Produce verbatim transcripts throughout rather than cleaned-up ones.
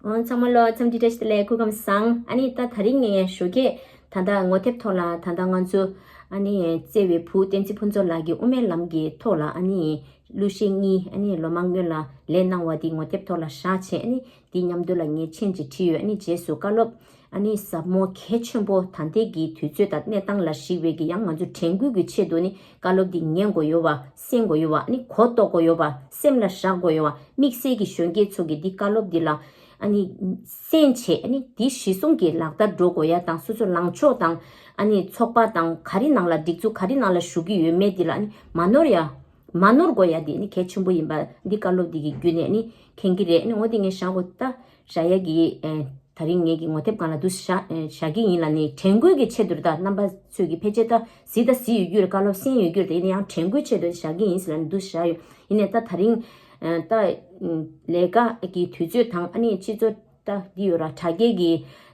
ཨོ་ཚང་མ་ལོ་འཚམས་འདྲི་བཀྲ་ཤིས་བདེ་ལེགས། སྐུ་ཁམས་བཟང་། ཨ་ནི་ད་དེ་རིང་ངས་ཞོགས་ཀས་ད་ལྟ་ངོ་དེབ་ཐོག་ལ་ད་ལྟ་ང་ཚོ་ཨ་ནི་བརྩེ་བའི་བུ་བསྟན་འཛིན་ཕུན་ཚོགས་ལགས་ཀྱིས་དབུ་མའི་ལམ་གྱི་ཐོག་ལ་ཨ་ནི་གླུ་གཞས་གཉིས་ཨ་ནི་ལོ་མང་སྔོན་ལ་ལས་གནང་བ་འདི་ངོ་དེབ་ཐོག་ལ་བཞག་བྱས། ཨ་ནི་འདི་མཉམ་དུ་ལ་ངས་མཆན་ཅིག་བྲིས་ཡོད། ཨ་ནི་རྗེས་སུ་བཀའ་སློབ་ཨ་ནི་ཟབ་མོ་གལ་ཆེན་པོ་ད་ལྟའི་གི་དུས་ཚོད་དང་གནས་སྟངས་ལ་གཞིགས་པའི་གི་ཡང་ང་ཚོ་དྲན་སྐུལ་གྱི་ཆེད་དུ་ནི་བཀའ་སློབ་འདི་ཉན་དགོས་ཡོད་པ། གསན་དགོས་ཡོད་པ། ཨ་ནི་གོ་རྟོགས་དགོས་ཡོད་པ། སེམས་ལ་བཞག་དགོས་ཡོད་པ། དམིགས་བསལ་གྱི་གཞོན་སྐྱེས་ཚོ་གི་འདི་བཀའ་སློབ་འདི་ལ་ཨ་ནི་གསན་བྱས། ཨ་ནི་འདི་གཞི་བཟུང་གི་ལག་བསྟར་འགྲོ་དགོས་ཡ་དང་། སོ་སོ་ལངས་ཕྱོགས་དང་ཨ་ནི་ཚོགས་པ་དང་ག་རེ་ནང་ལ་སྒྲིག་འཛུགས་ག་རེ་ནང་ལ་ཞུགས་ཀྱི་ཡོད་མེད་འདི་ལ་ཨ་ནི་མ་ནོར་ཡ། མ་ནོར་དགོས་ཡ་དེ་ནི་གལ་ཆེན་པོ་ཡིན་པ་འདི་བཀའ་སློབ་འདི་གི་བརྒྱུད་ནས་ནི་མཁྱེན་གྱི་རེད། ནི་འོ་དེ་ངས་བཞག་གོ་ད་བཞག་ཡ་གི་ཨེ་ད་རིང་ངེད་ཀྱི་ངོ་དེབ་སྒང་ལ་འདུག་བཞག་ཨེ་བཞག་གི་ཡིན་ལ། ནི་དྲན་སྐུལ་གྱི་ཆེད་དུ་རེད། ད་རྣམ་པ་ཚོས་ཀྱི་ཕལ་ཆེར་ད་གཟིགས་ད་གཟིགས་ཡོད་རྒྱུ་རེད། བཀའ་སློབ་གསན་ཡོད་རྒྱུ་རེད། ཡིན་ན་ཡང་དྲན་སྐུལ་ཆེད་དུ་བཞག་གི་ཡིན་ཟེར་ལ་ནི་འདུག་བཞག་ཡོད། ཡིན་ནའི་ད་ད་རིང་ཨེ་ད་ཨེ་ལས་ཀ་གི་དུས་ཚོད་དང་ཨ་ནི་སྤྱི་ཚོགས་ད་འདི་ཡོད་ར། དྲ་རྒྱའི་གི་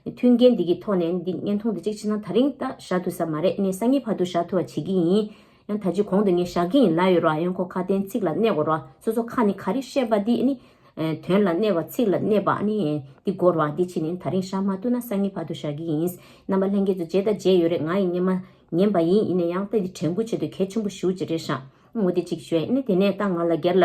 མཐུན་རྐྱེན་འདི་གི་ཐོག་ནས་འདི་བརྙན་ཐུང་འདི་གཅིག་བྱས་ན་ད་རིང་ད་བཞག་ཐུབ་ས་མ་རེད། ནས་སང་ཉིན་བར་དུ་བཞག་ཐུབ་པ་བྱེད་ཀྱི་ཡིན། ཡང་ད་ཅི་གོང་དུ་ངས་བཞག་གི་ཡིན་ལབ་ཡོད་ར། ཡང་ཁོ་ཁ་དན་ཚིག་ལ་གནས་དགོས་ར། སོ་སོ་ཁ་ནས་ག་རེ་བཤད་པ་འདི་ནི་དོན་ལ་གནས་པ། ཚིག་ལ་གནས་པ་ནི་འདི་དགོས་ར། འདི་ཕྱིན་ནས་ད་རིང་བཞག་མ་ཐུབ་ན་སང་ཉིན་བར་དུ་བཞག་གི་ཡིན། རྣམ་པ་ལྷན་རྒྱས་ཚོ་མཇལ་ད་མཇལ་ཡོད་རེད། ང་ཡི་སྔོན་མ་ཉན་པ་ཡིན། ཡིན་ན་ཡང་ད་འདི་དྲན་སྐུལ་ཆེད་དུ་གལ་ཆེན་པོ་ཞེ་པོ་ཅིག་རེད་ཤག་འོ་དེ་གཅིག་ཞུ་ཡ་ཡིན། ནི་དེ་ནས་ད་ང་ལ་སྒེར་ལ་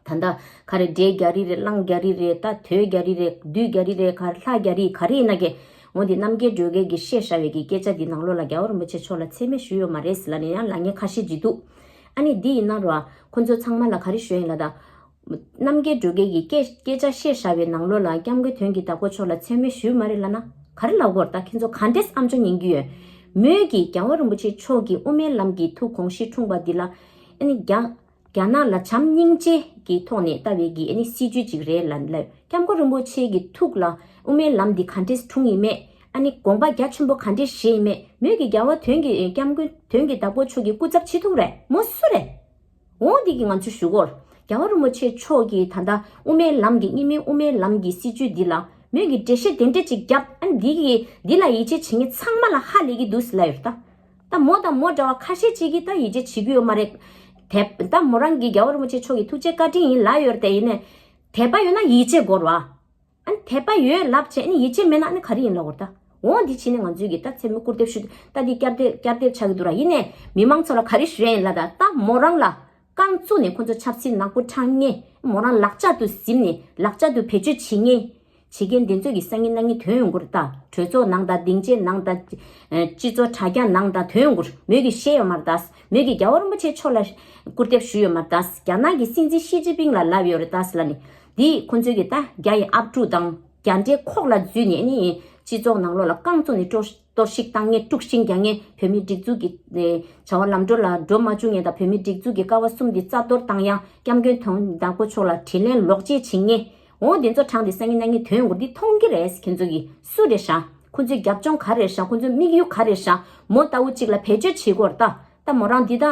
ད་ལྟ་ག་རེ་འབྲས་རྒྱ་རི་རེད། གླང་རྒྱ་རི་རེད། ད་དོལ་རྒྱ་རི་རེད། བདུད་རྒྱ་རི་རེད། ག་རེ་ལྷ་རྒྱ་རི་ག་རེ་ཡིན་ན་གི་འོ་འདི་རྣམ་རྒྱལ་སྒྲོལ་དཀར་གྱིས་བཤད་བཞག་པའི་གི་སྐད་ཆ་འདི་ནང་ལོགས་ལ་རྒྱལ་བ་རིན་པོ་ཆེ་མཆོག་ལ་མཚན་སྨད་ཞུས་ཡོད་མ་རེད་ཟེར་ལབ་ནས་ཡང་ལབ་མཁན་ཁ་ཤས་ཅིག་འདུག་ཨ་ནི་འདི་ཡིན་ན་ར་ཁོ་ཚོ་ཚང་མ་ལ་ག་རེ་ཞུ་ཡིན་ལབ་ད། རྣམ་རྒྱལ་སྒྲོལ་དཀར་གྱིས་སྐད་སྐད་ཆ་བཤད་བཞག་པའི་ནང་ལོགས་ལ་སྐྱབས་མགོན་དོན་གྱི་བདག་པོ་མཆོག་ལ་མཚན་སྨད་ཞུས་མ་རེད་ལབ་ན་ག་རེ་ལབ་དགོས་རེད། ད་ཁྱེད་ཚོ་ག་འདྲས་ཨམ་ཅོག་ཉན་གྱི་ཡོད། མོས་ཀྱིས་རྒྱལ་བ་རིན་པོ་ཆེ་མཆོག་གི་དབུ་མའི་ལམ་གྱི་ཐུགས་དགོངས་གཞི་འཁྲུངས་པ་འདི་ལ་ཨ་ནི་རྒྱ་རྒྱ་ནག་ལ་བྱམས་སྙིང་རྗེ་གི་ཐོག་ནས་ལྟ་བའི་གི་ཨ་ནི་སྲིད་བྱུས་ཅིག་རེད་ལབ་ལབ། སྐྱབས་མགོན་རིན་པོ་ཆེ་གི་ཐུགས་ལ་དབུ་མའི་ལམ་འདི་ག་འདྲས་འཁྲུངས་ཡིན་མེད། ཨ་ནི་དགོངས་པ་རྒྱ་ཆེན་པོ་ག་འདྲས་བཞེས་ཡིན་མེད། མོས་ཀྱིས་རྒྱལ་བ་དོན་གྱི་སྐྱབས་མགོན་དོན་གྱི་བདག་པོ་མཆོག་གི་སྐུ་ཚབ་བྱེད་ཐུབ་རེད། མོ་སུ་རེད། འོ་འདི་གི་ང་ཚོས་ཞུ་གོ། རྒྱལ་བ་རིན་པོ་ཆེ་མཆོག་གིས་ད་ལྟ་དབུ་མའི་ལམ་གྱི་རྙིང་མའི་དབུ་མའི་ལམ་གྱི་སྲིད་བྱུས་འདི་ལ་མོས་ཀྱིས་འགྲེལ་བཤད་དེ་འདྲས་ཅིག་བརྒྱབ། ཨ་ནི་འདི་གི་འདི་ལ་ཡིད་ཆེས་བྱེད་མཁན་ཚང་མ་ལ་ཧ་ལས་ཀྱི་འདུག་ཟེར་ལབ་ཡོད་རེད་ད། ད་མོ་དང་མོ་འདྲ་བ་ཁ་ཤས་ཅིག་གིས་ད་ཡིད་ཆེས་བྱེད་ཀྱི་ཡོད་མ་རེད། དེ་ད་མོ་རང་གིས་རྒྱལ་བ་རིན་པོ་ཆེ་མཆོག་གི་ཐུགས་རྗེ་བཀའ་དྲིན་ཡིན་ལབ་ཡོད་རེད་དེ། ཡིན་ནའི་དད་པ་ཡོད་ན་ཡིད་ཆེས་དགོས་རེད་བ། ཨ་ནི་དད་པ་ཡོད་ལབ་བྱས་ཨ་ནི་ཡིད་ཆེས་མེད་ན་ཨ་ནི་ག་རེ་ཡིན་ལབ་དགོས་རེད་ད། འོ་འདི་བྱས་ནས་ང་ཚོས་ཀྱི་ད་མཚན་སྨད་སྐུར་འདེབས་ཞུ་ད་འདི་བསྐྱར་ཟློས་བསྐྱར་ཟློས་ཆགས་ཀྱི་འདུག་ར། ཡིན་ནའི་མི་མང་ཚོ་ལ་ག་རེ་ཞུ་ཡ་ཡིན་ལབ་ད། ད་མོ་རང་ལ་རྐང་བཙུགས་ནས་ཁོ་ཚོ་ཆབ་སྲིད་ནག་པོ་འཁྲབ་མཁན། མོ་རང་ལག་ལྕགས་དུ་ཟིན་ནས་ལག་ལྕགས་དུ་བེད་སྤྱོད་བྱེད་མཁན་བྱེད་མཁན་དེ་ཚོ་གི་སང་ཉིན་གནངས་ཉིན་ཐོན་ཡོང་གི་རེད་ད། གྲོས་ཚོགས་ནང་དང་སྡིངས་ཆའི་ནང་དང་། ཨ་སྤྱི་ཚོགས་དྲ་རྒྱ་ནང་དང་ཐོན་ཡོང་གི་རེད། མོས་ཀྱིས་བཤད་ཡོད་མ་རེད་ད། མོས་ཀྱིས་རྒྱལ་བ་རིན་པོ་ཆེ་མཆོག་ལ་སྐུར་འདེབས་ཞུས་ཡོད་མ་རེད་ད། རྒྱ་ནག་གི་སྲིད་འཛིན་ཞི་ཅིན་ཕིང་ལ་ལབ་ཡོད་རེད་ད་ཟེར་ལབ་ནས། འདི་ཁོ་ཚོས་ཀྱི་ད་རྒྱ་ཡི་ཨབ་ཕྲུག་དང་རྒྱ་འདྲེ་ཁོག་ལ་འཛུལ་ནས་ནི་སྤྱི་ཚོགས་ནང་ལོགས་ལ་རྐང་བཙུགས་ནས་གཏོར་གཏོར་བཤིག་བཏང་མཁན། དཀྲུག་ཤིང་རྒྱག་མཁན། བོད་མིའི་སྒྲིག་འཛུགས་ཀྱི་ཨེ་བྱ་བ་ལམ་འགྲོ་ལ་འགྲོ་མ་བཅུག་མཁན་དང་། བོད་མིའི་སྒྲིག་འཛུགས་ཀྱི་ཀ་བ་གསུམ་འདི་རྩ་གཏོར་བཏང་ཡ། སྐྱབས་མགོན་དོན་བདག་པོ་མཆོག་ལ་དྲིན་ལན་ལོག་འཇལ་བྱེད་མཁན། འོ་དེ་ཚོ་དྲངས་ཏེ་སང་ཉིན་གནངས་ཉིན་ཐོན་ཡོང་གི་རེད། འདི་མཐོང་གི་རེད། ཁྱེད་ཚོ་གིས་སུ་རེད་ཤག་ཁོ་ཚོའི་རྒྱབ་ལྗོངས་ག་རེ་རེད་ཤག་ཁོ་ཚོའི་དམིགས་ཡུལ་ག་རེ་རེད་ཤག་མོ་ལྟ་བུ་གཅིག་ལ་བེད་སྤྱོད་བྱེད་དགོས་རེད་ད། ད་མོ་རང་འདི་ད་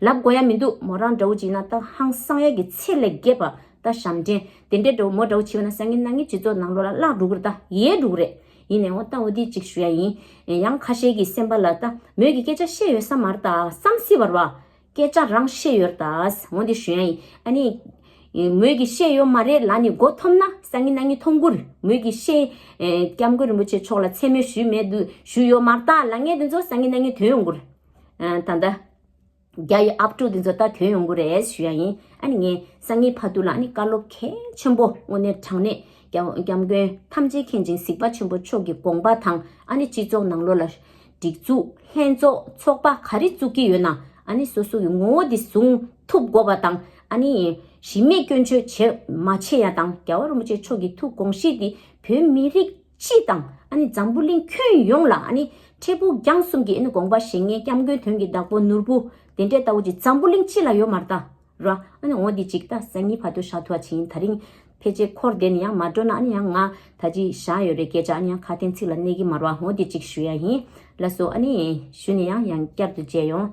ལབ་དགོས་ཡ་མི་འདུག་མོ་རང་འདྲ་བོ་ཅིག་ན་ད་ཧང་སང་ཡ་གི་ཚད་ལས་བརྒལ་བ། ད་ཞབས་འདྲེན་དེ་འདྲའི་འདྲ་བོ་མོ་འདྲ་བོ་བྱེད་པ་ན་སང་ཉིན་གནངས་ཉིན་སྤྱི་ཚོགས་ནང་ལོགས་ལ་བརླག་འགྲོ་གི་རེད་ད། ཡལ་འགྲོ་གི་རེད། ཡིན་ནའི་འོ་ད་འོ་འདི་གཅིག་ཞུ་ཡ་ཡིན། ཡང་ཁ་ཤས་ཀྱི་སེམས་པ་ལ་ད་མོས་ཀྱི་སྐད་ཆ་བཤད་ཡོད་ས་མ་རེད་ད་བསམ་སྲིད་པ་རེད་བ། སྐད་ཆ་རང་བཤད་ཡོད་རེད་ད། འོ་འདི་ཞུ་ཡ་ཡིན། ཨ་ནི་མོས་ཀྱི་བཤད་ཡོད་མ་རེད་ལབ་ནས་མགོ་འཐོམ་ན་སང་ཉིན་གནངས་ཉིན་མཐོང་གི་རེད། མོས་ཀྱི་བཤད་ཨེ་སྐྱབས་མགོན་རིན་པོ་ཆེ་མཆོག་ལ་མཚན་སྨད་ཞུས་མེད་འདུག་ཞུས་ཡོད་མ་རེད་ད་ལབ་མཁན་དེ་ཚོ་སང་ཉིན་གནངས་ཉིན་ཐོན་ཡོང་གི་རེད། ཨ་ད་ལྟ་རྒྱ་ཡི་ཨབ་ཕྲུག་དེ་ཚོ་ད་ཐོན་ཡོང་གི་རེད་ཞུ་ཡ་ཡིན། ཨ་ནི་ངས་སང་ཉིན་བར་དུ་ལ་ཨ་ནི་བཀའ་སློབ་གལ་ཆེན་པོ་དངོས་གནས་དྲང་གནས་སྐྱབས་སྐྱབས་མགོན་ཐམས་ཅད་མཁྱེན་ཅིང་གཟིགས་པ་ཆེན་པོ་མཆོག་གི་དགོངས་པ་དང་། ཨ་ནི་སྤྱི་ཚོགས་ནང་ལོགས་ལ་སྒྲིག་འཛུགས་ལྷན་ཚོགས་ཚོགས་པ་ག་རེ་བཙུགས་ཀྱི་ཡོད་ན་ཨ་ནི་སོ་སོ་གི་ངོ་བོ་དེ་བཟུང་ཐུབ་དགོས་པ་དང་། ཨ་ནི་གཞི་མེད་སྐྱོན་བརྗོད་བྱེད་མ་བྱེད་ཡ་དང་། རྒྱལ་བ་རིན་པོ་ཆེ་མཆོག་གི་ཐུགས་དགོངས་གཞི་དེ་བོད་མི་རིགས་སྤྱི་དང་ཨ་ནི་འཛམ་བུ་གླིང་ཁྱོན་ཡོངས་ལ་ཨ་ནི་འཕྲལ་ཕུགས་རྒྱང་གསུམ་གྱི་ཨ་ནི་དགོངས་པ་བཞེས་མཁན་སྐྱབས་མགོན་དོན་གྱི་བདག་པོ་ནོར་བུ་དེ་འདྲའི་ལྟ་བུ་ཅིག་འཛམ་བུ་གླིང་སྤྱི་ལ་ཡོད་མ་རེད་ད། ར། ཨ་ནི་འོ་འདི་ཅིག་ད་སང་ཉིན་བར་དུ་བཞག་ཐུབ་པ་བྱེད་ཡིན། ད་རིང་ཕལ་ཆེར་འཁོར་བསྡད་ནས་ཡང་མ་འགྲོ་ན་ཨ་ནི་ཡང་ང་ད་ཅི་བཞག་ཡོད་རེད་སྐད་ཆ། ཨ་ནི་ཡང་ཁ་དན་ཚིག་ལ་གནས་ཀྱི་མ་རེད་བ། འོ་འདི་ཅིག་ཞུ་ཡ་ཡིན། ལགས་སོ། ཨ་ནི་ཞུ་ནས་ཡང་ཡང་བསྐྱར་དུ་མཇལ་ཡོང་།